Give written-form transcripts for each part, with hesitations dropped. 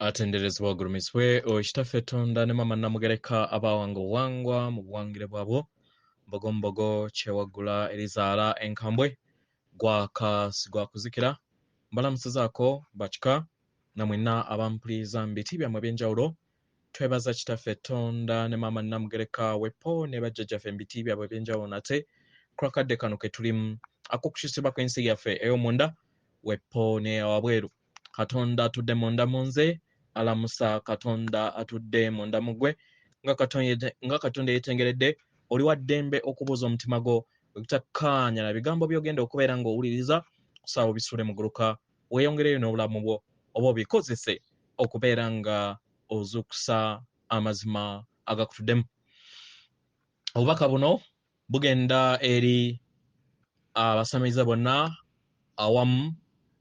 Atenderezebwa agulumizibwe oyo Kitaffe Tonda ne Maama Namugereka abaawanga obuwangwa mu buwangire bwabwo, Mbogombogo kyewaggula erizaala enkambwe, gwaka sigwakuzikira. Mbalamusizaako bakika na mwenna abampuliriza mu biti byammwe eby'enjawulo. Twebaza Kitaffe Tonda ne Maama Namugereka wepo ne bajjajjaffe mu biti byabwe eby'enjawulo nate ku lw'akadde kano ke tulimu ak'okukyusibwa kw'ensi yaffe ey'omunda wepo n'eyawabweru. Katonda atudde munda mu nze alamusa Katonda atudde munda mu ggwe. Nga Katonda yeetengeredde, oli wa ddembe okubuuza omutima gwo bwe gutakkaanya na bigambo by'ogenda okubeera ng'owuliriza, kusaba obisuule muguluka weeyongereyo n'obulamu bwo oba obikozese okubeera nga ozuukusa amazima agakutuddemu. Obubaka buno bugenda eri abasamize bonna awamu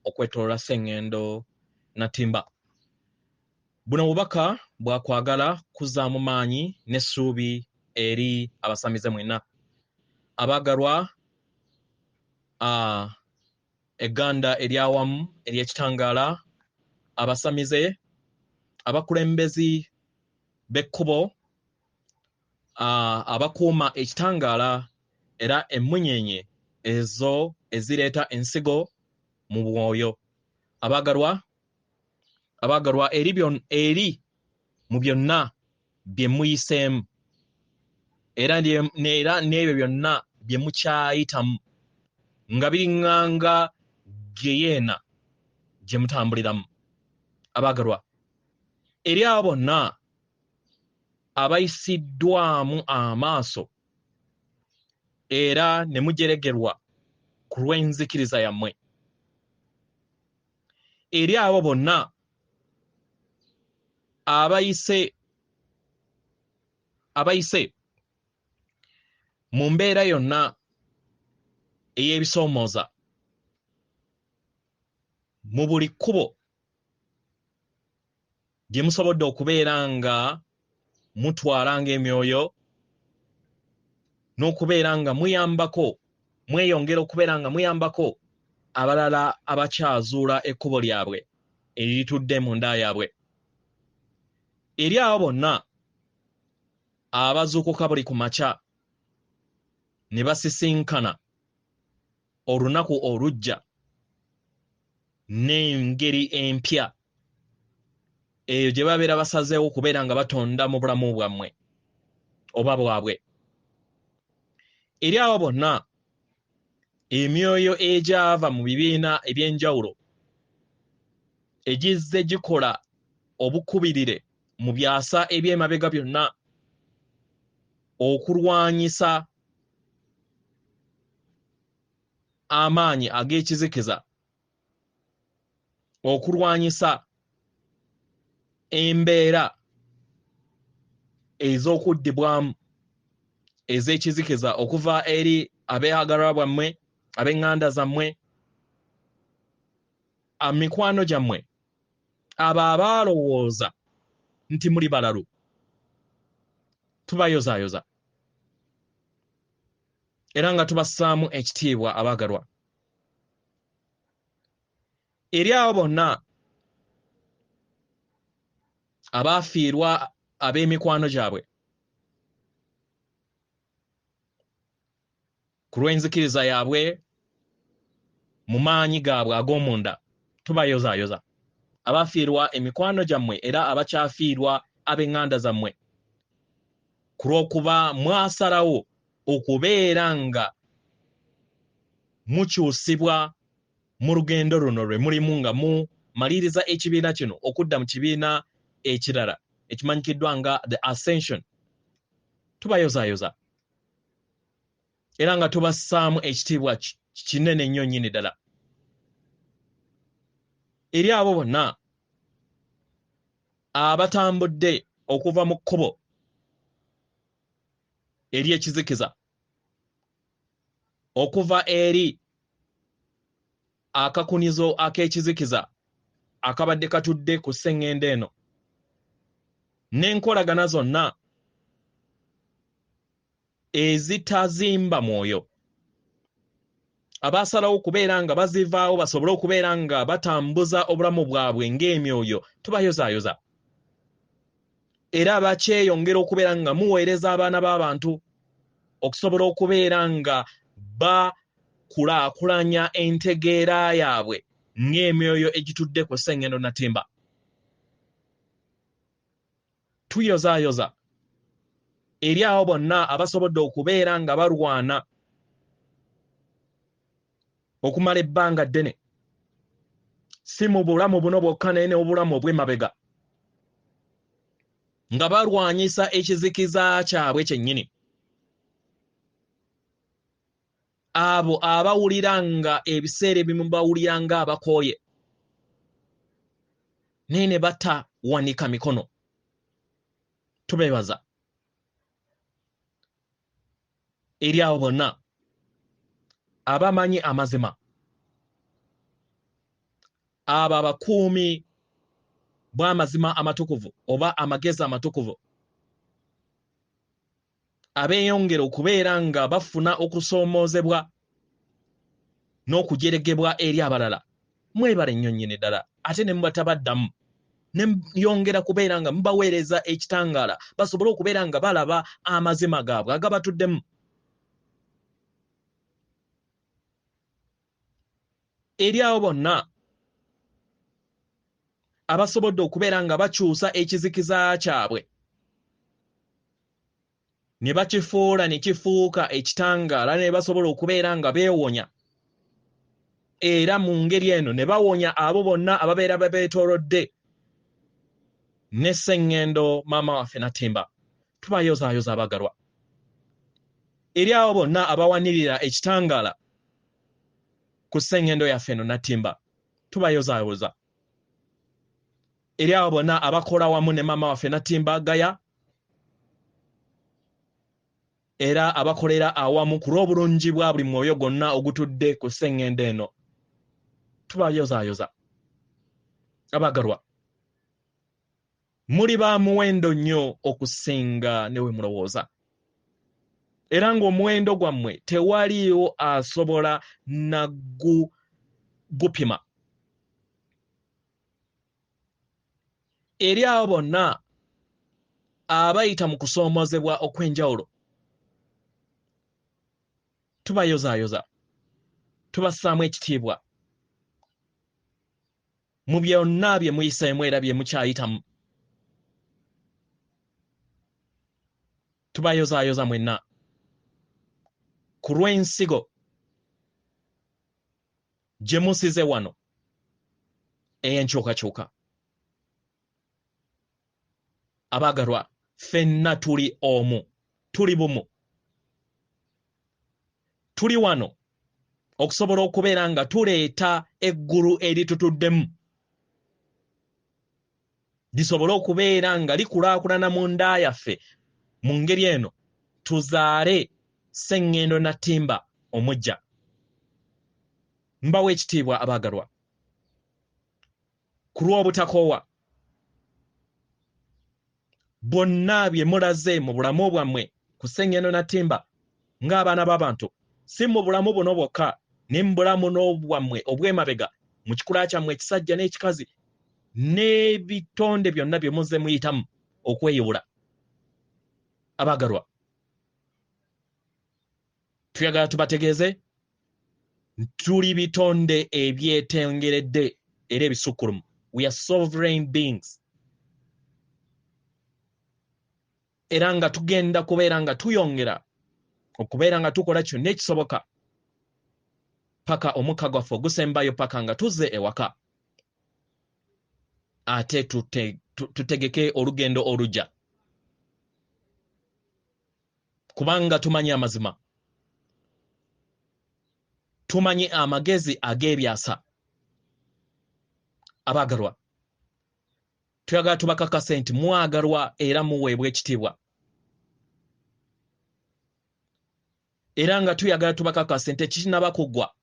okwetoloola Ssengendo Natimba. Buno bubaka bwa kwagala kuzzaamu maanyi n'essuubi eri abasamize mwenna abaagalwa egganda ery'awamu ery'ekitangaala, abasamize, abakulembezi b'ekkubo, abakuuma ekitangaala era emmunyeenye ezo ezireeta ensigo mu mwoyo. Abaagalwa, abaagalwa eri eri mu byonna bye muyiseemu era era n'ebyo byonna bye mukyayitamu nga biriŋŋanga geyeena gye mutambuliramu. Abaagalwa, eri abo bonna abayisiddwamu amaaso era ne mujeregerwa ku lw'enzikiriza yammwe, eri abo bonna abayise mu mbeera yonna ey'ebisoomooza mu buli kkubo lye musobodde okubeera nga mutwala ng'emyoyo n'okubeera nga muyambako, mweyongera okubeera nga muyambako abalala abakyazuula ekkubo lyabwe eritudde mu nda yaabwe. Eri abo bonna abazuukuka buli ku makya ne basisinkana olunaku oluggya n'engeri empya eyo gye babeera basazeewo okubeera nga batonda mu bulamu bwammwe oba bwabwe. Eri abo bonna emyoyo egyava mu bibiina eby'enjawulo egizze gikola obukubirire mu byasa eby'emabega byonna okulwanyisa amaanyi ag'ekizikiza, okulwanyisa embeera ez'okuddibwamu ez'ekizikiza okuva eri abeehagalwa bwammwe, ab'eŋŋanda zammwe, mikwano gyammwe, abo abaalowooza nti muli balalu, tubayozaayoza era nga tubassaamu ekitiibwa abaagalwa. Eri abo bonna abaafiirwa ab'emikwano gyabwe ku lw'enzikiriza yaabwe mu maanyi gaabwe ag'omunda, tubayozaayoza. Abafiirwa emikwano gyammwe era abakyafiirwa ab'eŋŋanda zammwe ku lw'okuba mwasalawo okubeera nga mukyusibwa mu lugendo luno lwe mulimu nga mumaliriza ekibiina kino okudda mu kibiina ekirala ekimanyikiddwa nga The Ascension. Tubayozaayoza era nga tubassaamu ekitiibwa kinene nnyo nnyini ddala. Eri abo bonna abatambudde okuva mu kkubo ery'ekizikiza, okuva eri akakunizo ak'ekizikiza akabadde katudde ku sseŋŋendo eno n'enkolagana zonna ezitazimba mwoyo, Abasalawo okubeera nga bazivaawo basobole okubeera nga batambuza obulamu bwabwe ng'emyoyo, tubayozaayoza. Era abakyeyongera okubeera nga muweereza abaana b'abantu okusobola okubeera nga bakulaakulanya entegeera yaabwe ng'emyoyo egitudde ku Ssengendo Natimba. Tuyozaayoza eri abo bonna abasobodde okubeera nga balwana okumala ebbanga ddene, si mu bulamu buno bwokka naye n'obulamu obw'emabega, nga balwanyisa ekizikiza kyabwe kyennyini. Abo abawulira nga ebiseera ebimu bawulira nga abakooye naye ne batawanika mikono, tubeebaza. Eri abo bonna abamanyi amazima, abo abakuumi bw'amazima amatukuvu oba amagezi amatukuvu, abeeyongera okubeera nga bafuna okusoomoozebwa n'okujeregebwa eri abalala, mwebale nnyo nnyini ddala. Ate ne mubatabaddamu ne yongera kubeera nga mubaweereza ekitangaala basobole okubeera nga balaba amazima gaabwe agabatuddemu. Eri abo bonna abasobodde okubeera nga bakyusa ekizikiza kyabwe ne bakifuula ne kifuuka ekitangaala, ne basobola okubeera nga beewonya, era mu ngeri eno ne bawonya abo bonna ababeera babeetoolodde ne Sseŋŋendo maama waffe Natimba, tubayozaayoza abagalwa. Eri abo bonna abawanirira ekitangaala ku Sseŋŋendo yaffe eno Natimba, tubayozaayoza. Eri abo bonna abakola wamu ne maama waffe Natimba Gaya, era abakolera awamu ku lw'obulungi bwa buli mwoyo gwonna ogutudde ku sseŋŋendo eno, tubayozaayoza. Abagalwa, muli ba muwendo nnyo okusinga ne we mulowooza, era ng'omuwendo gwammwe tewaliiwo asobola nagupima. Eri abo bonna abayita mu kusoomoozebwa okw'enjawulo, tubayozaayoza, tubassaamu ekitiibwa mu byonna bye muyiseemu era bye mukyayitamu. Tubayozaayoza mwenna ku lw'ensigo gye musize wano ey'enkyukakyuka. Abaagalwa, ffenna tuli omu, tuli bumu, tuli wano okusobola okubeera nga tuleeta eggulu eritutuddemu lisobole okubeera nga likulaakulana mu nda yaffe. Mu ngeri eno tuzaale Sseŋŋendo Natimba omuggya. Mbawa ekitiibwa abaagalwa ku lw'obutakoowa bwonna bye mulaze mu bulamu bwammwe ku Sseŋŋendo Natimba ng'abaana b'abantu, si mu bulamu buno bwokka ne mu bulamu n'obwammwe obw'emabega, mu kikula kyammwe ekisajja n'ekikazi n'ebitonde byonna bye muzze muyitamu okweyubula. Abaagalwa, tuyagala tubategeeze tuli bitonde ebyetengeredde era ebisukkulumu. We are sovereign beings, era nga tugenda kubeera nga tuyongera okubeera nga tukola kyonna ekisoboka paka omukka gwaffe ogusembayo, paka nga tuzze ewaka, ate tutegeke olugendo olujja, kubanga tumanyi amazima, tumanyi amagezi ag'ebyasa. Abaagalwa, tuyagala tubakakase nti mwagalwa era muweebwa ekitiibwa, era nga tuyagala tubakakase nti ekirinaba kuggwa.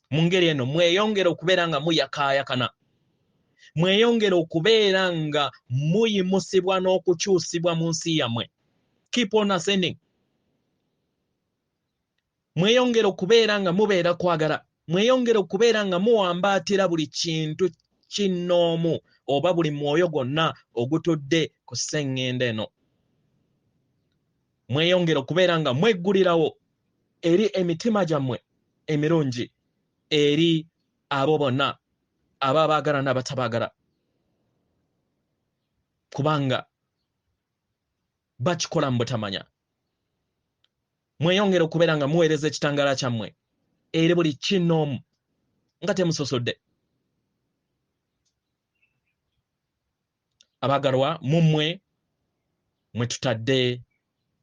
Mu ngeri eno mweyongere okubeera nga muyakaayakana, mweyongere okubeera nga muyimusibwa n'okukyusibwa mu nsi yammwe. Keep on ascending. Mweyongere okubeera nga mubeera kwagala, mweyongere okubeera nga muwambaatira buli kintu kinnoomu oba buli mwoyo gwonna ogutudde ku sseŋŋendo eno. Mweyongere okubeera nga mweggulirawo eri emitima gyammwe emirungi eri abo bonna ababaagala n'abatabaagala, kubanga bakikola mu butamanya. Mweyongere okubeera nga muweereza ekitangaala kyammwe eri buli kinnoomu nga temusosodde. Abaagalwa, mu mmwe mwe tutadde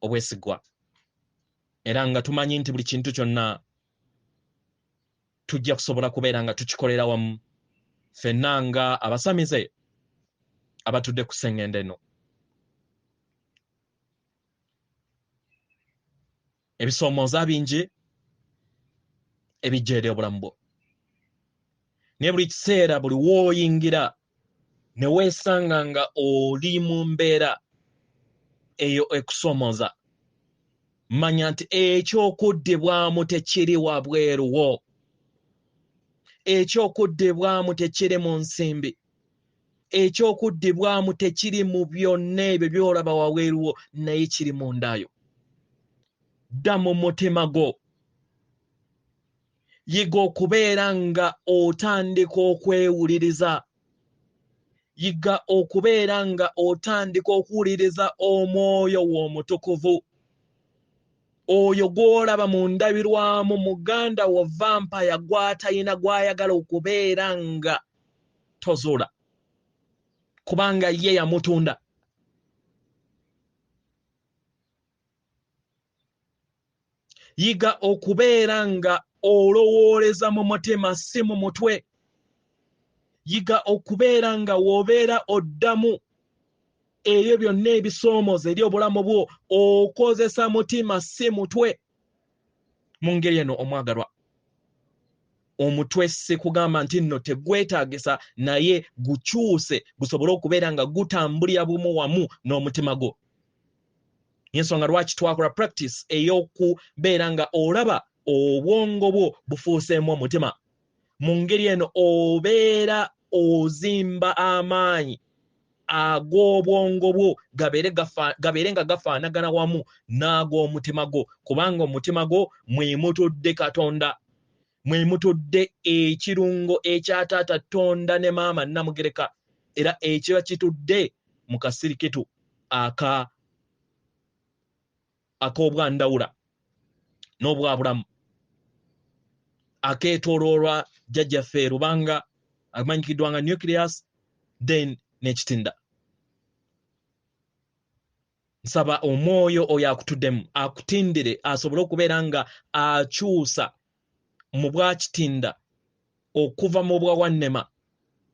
obwesigwa, era nga tumanyi nti buli kintu kyonna tujja kusobola kubeera nga tukikolera wamu ffenna nga abasamize abatudde ku ssengendo eno. Ebisoomooza bingi ebijja eri obulamu bwo, naye buli kiseera buli w'oyingira ne weesanga nga oli mu mbeera eyo ekusoomooza, manya nti ekyokuddibwamu tekiri wabweru wo, ekyokuddibwamu tekiri mu nsimbi, ekyokuddibwamu tekiri mu byonna ebyo by'olaba wabweru wo, naye kiri mundaayo. Dda mu mutima gwo, yiga okubeera nga otandika okwewuliriza, yiga okubeera nga otandika okuwuliriza omwoyo w'omutukuvu oyo gw'olaba mu ndabirwamu, muganda wo vampire gw'atayina gw'ayagala okubeera nga tozuula, kubanga ye yamutunda. Yiga okubeera nga olowooleza mu mutima si mu mutwe. Yiga okubeera nga w'obeera oddamu ebyo byonna ebisoomooza eri obulamu bwo okozesa mutima si mutwe. Mu ngeri eno omwagalwa, omutwe si kugamba nti nno tegwetaagisa, naye gukyuse gusobole okubeera nga gutambulira bumu wamu n'omutima gwo. Y'ensonga lwaki twakola practice ey'okubeera nga olaba obwongo bwo bufuuseemu omutima. Mu ngeri eno obeera ozimba amaanyi ag'obwongo bwo gabeere nga gafaanagana wamu n'ag'omutima gwo, kubanga omutima gwo mwe mutudde Katonda, mwe mutudde ekirungo ekya taata Tonda ne maama Namugereka, era ekiba kitudde mu kasirikitu ak'obwandawula n'obwabulamu akeetooloolwa jjajjaffe Lubanga amanyikiddwa nga nucleus, then n'ekitinda. Nsaba omwoyo oyo akutuddemu akutindire asobole okubeera nga akyusa mu bwakitinda okuva mu bwawannema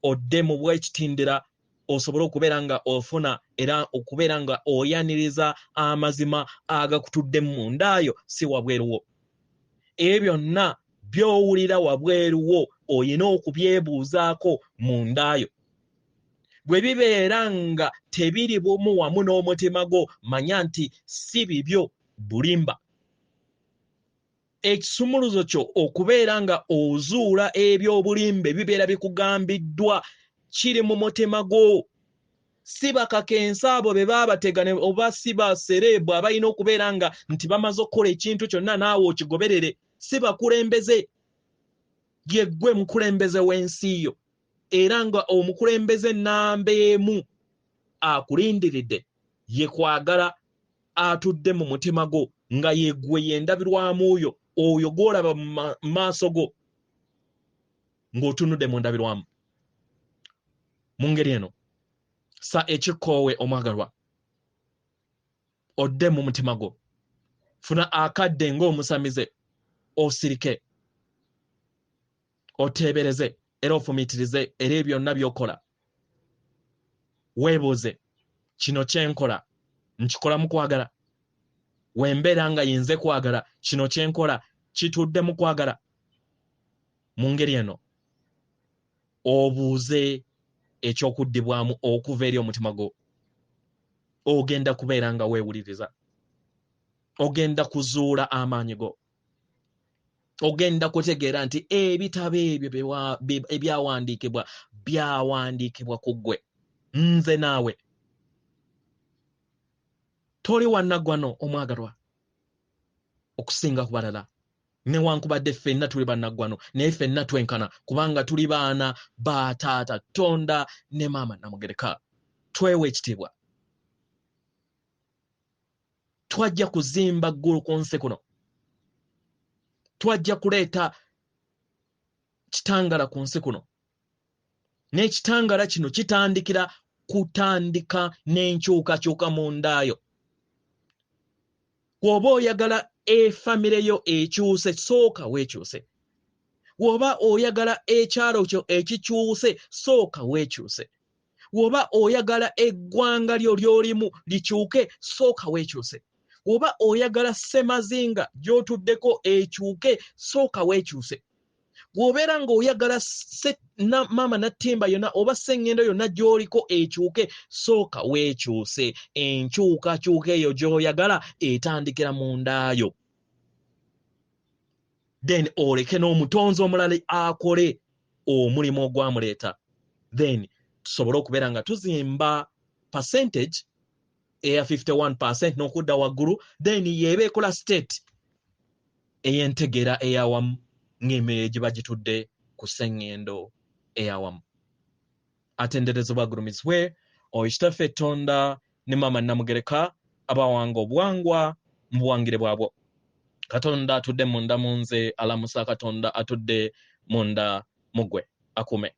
odde mu bwekitindira, osobole okubeera nga ofuna era okubeera nga oyaniriza amazima agakutuddemu mundaayo, si wabweru wo. Ebyo byonna by'owulira wabweru wo olina okubyebuuzaako mundaayo. Bwe bibeera nga tebiri bumu wamu n'omutima gwo, manya nti si bibyo, bulimba. Ekisumuluzo kyo okubeera nga ozuula ebyobulimba ebibeera bikugambiddwa kiri mu mutima gwo. Si bakakensa abo be baabatega oba si basereebu abalina okubeera nga nti bamaze okukola ekintu kyonna naawe okigoberere, si bakulembeze. Ye ggwe mukulembeze w'ensi yo, era nga omukulembeze nnamba emu akulindiridde ye kwagala atudde mu mutima gwo, nga ye ggwe y'endabirwamu yo, oyo gw'olaba mu maaso go ng'otunudde mu ndabirwamu. Mu ngeri eno sa ekikoowe omwagalwa, odde mu mutima gwo, funa akadde ng'omusamize, osirike, oteebereze era ofumiitirize era ebyonna by'okola. Weebuuze, kino kye nkola nkikola mu kwagala? We mbeera nga yinze kwagala, kino kye nkola kitudde mu kwagala? Mu ngeri eno obuuze ekyokuddibwamu okuva eri omutima gwo. Ogenda kubeera nga weewuliriza, ogenda kuzuula amaanyi go. Ogenda kutegeera nti ebitabo ebyo ebyawandiikibwa byawandiikibwa ku ggwe, nze naawe. Toli wannaggwano omwagalwa okusinga ku balala, newankubadde ffenna tuli bannaggwano, naye ffenna twenkana kubanga tuli baana ba taata Tonda ne maama Namugereka. Twewa ekitiibwa. Twajja kuzimba ggulu ku nsi kuno, twajja kuleeta kitangala ku nsi kuno, n'ekitangala kino kitandikira kutandika n'enkyukakyuka mu ndaayo. Bw'oba oyagala efamire yo ekyuse, sooka weekyuse. Bw'oba oyagala ekyalo kyo ekikyuse, sooka weekyuse. Bw'oba oyagala eggwanga lyo ly'olimu likyuke, sooka weekyuse. Bw'oba oyagala ssemazinga gy'otuddeko ekyuke, sooka weekyuse. Bw'obeera ng'oyagala maama Nattimba yonna oba sseŋŋendo yonna gy'oliko ekyuke, sooka weekyuse. Enkyukakyuka eyo gy'oyagala etandikira mu ndaayo, then oleke n'omutonzi omulala akole omulimu ogwamuleeta, then tusobole okubeera nga tuzimba percentage eya 51% n'okudda waggulu, then yeeba ekola state ey'entegeera eyawamu ng'emirimu egiba gitudde ku sseŋŋendo eyawamu. Atenderezebwa agulumizibwe oyo Kitaffe Tonda ne maama Namugereka abawanga obuwangwa mu buwangire bwabwo. Katonda atudde munda mu nze alamusa Katonda atudde munda mu ggwe akume.